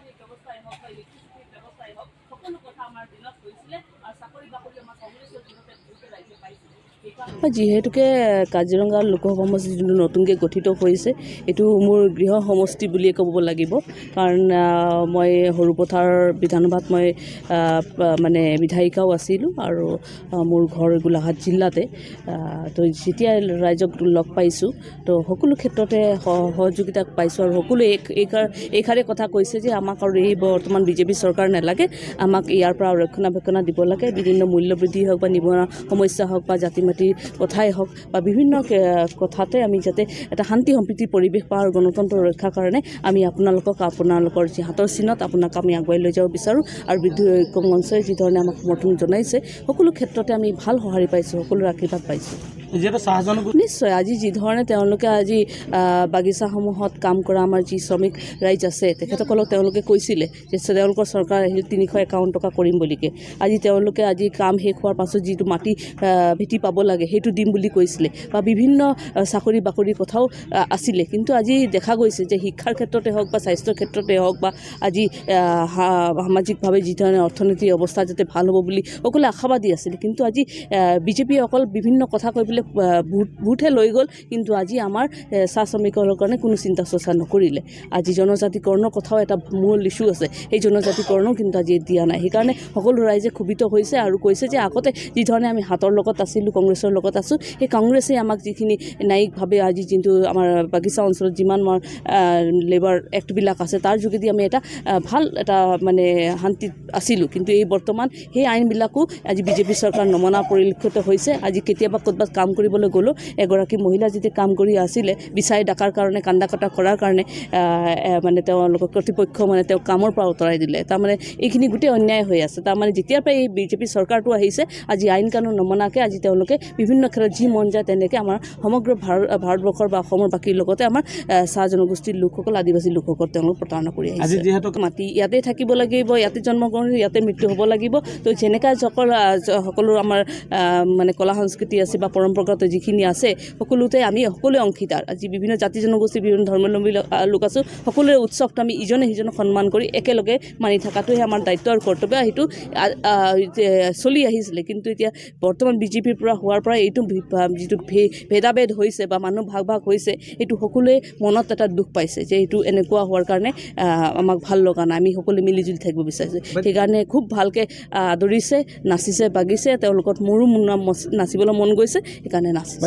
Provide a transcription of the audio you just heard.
শৈক্ষিক ব্যৱস্থাই হওক বা ইলেক্ট্ৰিচিটিৰ ব্যৱস্থাই হওক, সকলো কথা আমাৰ দিনত হৈছিলে আৰু চাকৰি বাকৰি আমাৰ কংগ্ৰেছৰ দিনতে বহুতে ৰাইজে পাইছিলে। সেইকাৰণে যিহেতুকে কাজিৰঙা লোকসভা সমষ্টি যোনটো নতুনকৈ গঠিত হৈছে, এইটো মোৰ গৃহ সমষ্টি বুলিয়ে ক'ব লাগিব। কাৰণ মই সৰুপথাৰ বিধানসভাত মই মানে বিধায়িকাও আছিলোঁ আৰু মোৰ ঘৰ গোলাঘাট জিলাতে। তো যেতিয়া ৰাইজক লগ পাইছোঁ, তো সকলো ক্ষেত্ৰতে সহযোগিতা পাইছোঁ আৰু সকলোৱে এইষাৰে কথা কৈছে যে আমাক আৰু এই বৰ্তমান বিজেপি চৰকাৰ নালাগে, আমাক ইয়াৰ পৰা ৰক্ষণাবেক্ষণ দিব লাগে। বিভিন্ন মূল্যবৃদ্ধি হওক বা নিবনুৱা সমস্যা হওক বা জাতি মাটিৰ কথাই হওক বা বিভিন্ন কথাতে আমি যাতে এটা শান্তি সম্প্ৰীতিৰ পৰিৱেশ পাওঁ আৰু গণতন্ত্ৰ ৰক্ষাৰ কাৰণে আমি আপোনালোকক, আপোনালোকৰ যি হাতৰ চিনত আপোনাক আমি আগুৱাই লৈ যাব বিচাৰোঁ। আৰু বিদ্ৰোহী ঐক্য মঞ্চই যিধৰণে আমাক সমৰ্থন জনাইছে, সকলো ক্ষেত্ৰতে আমি ভাল সঁহাৰি পাইছোঁ, সকলোৰে আশীৰ্বাদ পাইছোঁ। যিহেতু চাহ জনগোষ্ঠী নিশ্চয়, আজি যিধৰণে তেওঁলোকে আজি বাগিচাসমূহত কাম কৰা আমাৰ যি শ্ৰমিক ৰাইজ আছে, তেখেতসকলক তেওঁলোকে কৈছিলে যে তেওঁলোকৰ চৰকাৰ আহিলে 351 টকা কৰিম বুলিকে। আজি তেওঁলোকে আজি কাম শেষ হোৱাৰ পাছত যিটো মাটি ভেটি পাব লাগে, সেইটো দিম বুলি কৈছিলে বা বিভিন্ন চাকৰি বাকৰিৰ কথাও আছিলে। কিন্তু আজি দেখা গৈছে যে শিক্ষাৰ ক্ষেত্ৰতে হওক বা স্বাস্থ্যৰ ক্ষেত্ৰতে হওক বা আজি সামাজিকভাৱে যিধৰণে অৰ্থনীতিৰ অৱস্থা যাতে ভাল হ'ব বুলি সকলোৱে আশাবাদী আছিলে, কিন্তু আজি বিজেপিয়ে অকল বিভিন্ন কথা কৈ পেলাই ভোটহে লৈ গ'ল। কিন্তু আজি আমাৰ চাহ শ্ৰমিকৰ কাৰণে কোনো চিন্তা চৰ্চা নকৰিলে। আজি জনজাতিকৰণৰ কথাও এটা মূল ইছ্যু আছে, সেই জনজাতিকৰণো কিন্তু আজি দিয়া নাই। সেইকাৰণে সকলো ৰাইজে ক্ষোভিত হৈছে আৰু কৈছে যে আগতে যিধৰণে আমি হাতৰ লগত আছিলোঁ, কংগ্ৰেছৰ লগত আছোঁ, সেই কংগ্ৰেছেই আমাক যিখিনি ন্যায়িকভাৱে আজি যোনটো আমাৰ বাগিচা অঞ্চলত যিমান আমাৰ লেবাৰ এক্টবিলাক আছে, তাৰ যোগেদি আমি এটা ভাল এটা মানে শান্তিত আছিলোঁ। কিন্তু এই বৰ্তমান সেই আইনবিলাকো আজি বিজেপি চৰকাৰ নমনা পৰিলক্ষিত হৈছে। আজি কেতিয়াবা ক'ৰবাত কাম কৰিবলৈ গ'লেও এগৰাকী মহিলা যেতিয়া কাম কৰি আছিলে, বিচাই ডাকাৰ কাৰণে, কান্দা কটা কৰাৰ কাৰণে মানে তেওঁলোকৰ কৰ্তৃপক্ষ মানে তেওঁক কামৰ পৰা আঁতৰাই দিলে। তাৰমানে এইখিনি গোটেই অন্যায় হৈ আছে। তাৰমানে যেতিয়াৰ পৰা এই বিজেপি চৰকাৰটো আহিছে, আজি আইন কানুন নমনাকৈ আজি তেওঁলোকে বিভিন্ন ক্ষেত্ৰত যি মন যায় তেনেকৈ আমাৰ সমগ্ৰ ভাৰতবৰ্ষৰ বা অসমৰ বাকীৰ লগতে আমাৰ চাহ জনগোষ্ঠীৰ লোকসকল, আদিবাসী লোকসকল তেওঁলোক প্ৰতাৰণা কৰি আজি আহিছে। যিহেতু মাটি ইয়াতে থাকিব লাগিব, ইয়াতে জন্মগ্ৰহণ কৰি ইয়াতে মৃত্যু হ'ব লাগিব। তো যেনেকা সকলো আমাৰ মানে কলা সংস্কৃতি আছে বা পৰম্পৰাগত যিখিনি আছে, সকলোতে আমি সকলোৱে অংশীদাৰ। আজি বিভিন্ন জাতি জনগোষ্ঠী, বিভিন্ন ধৰ্মাৱলম্বী লোক আছোঁ। সকলোৰে উৎসৱটো আমি ইজনে সিজনক সন্মান কৰি একেলগে মানি থকাটোহে আমাৰ দায়িত্ব আৰু কৰ্তব্য। সেইটো চলি আহিছিলে। কিন্তু এতিয়া বৰ্তমান বিজেপিৰ পৰা হোৱাৰ পৰা এইটো যিটো ভেদাভেদ হৈছে বা মানুহ ভাগ ভাগ হৈছে, এইটো সকলোৱে মনত এটা দুখ পাইছে যে এইটো এনেকুৱা হোৱাৰ কাৰণে আমাক ভাল লগা নাই, আমি সকলোৱে মিলিজুলি থাকিব বিচাৰিছোঁ। সেইকাৰণে খুব ভালকৈ আদৰিছে, নাচিছে, বাগিছে। তেওঁলোকত মোৰো নাচিবলৈ মন গৈছে, সেইকাৰণে নাচিছে।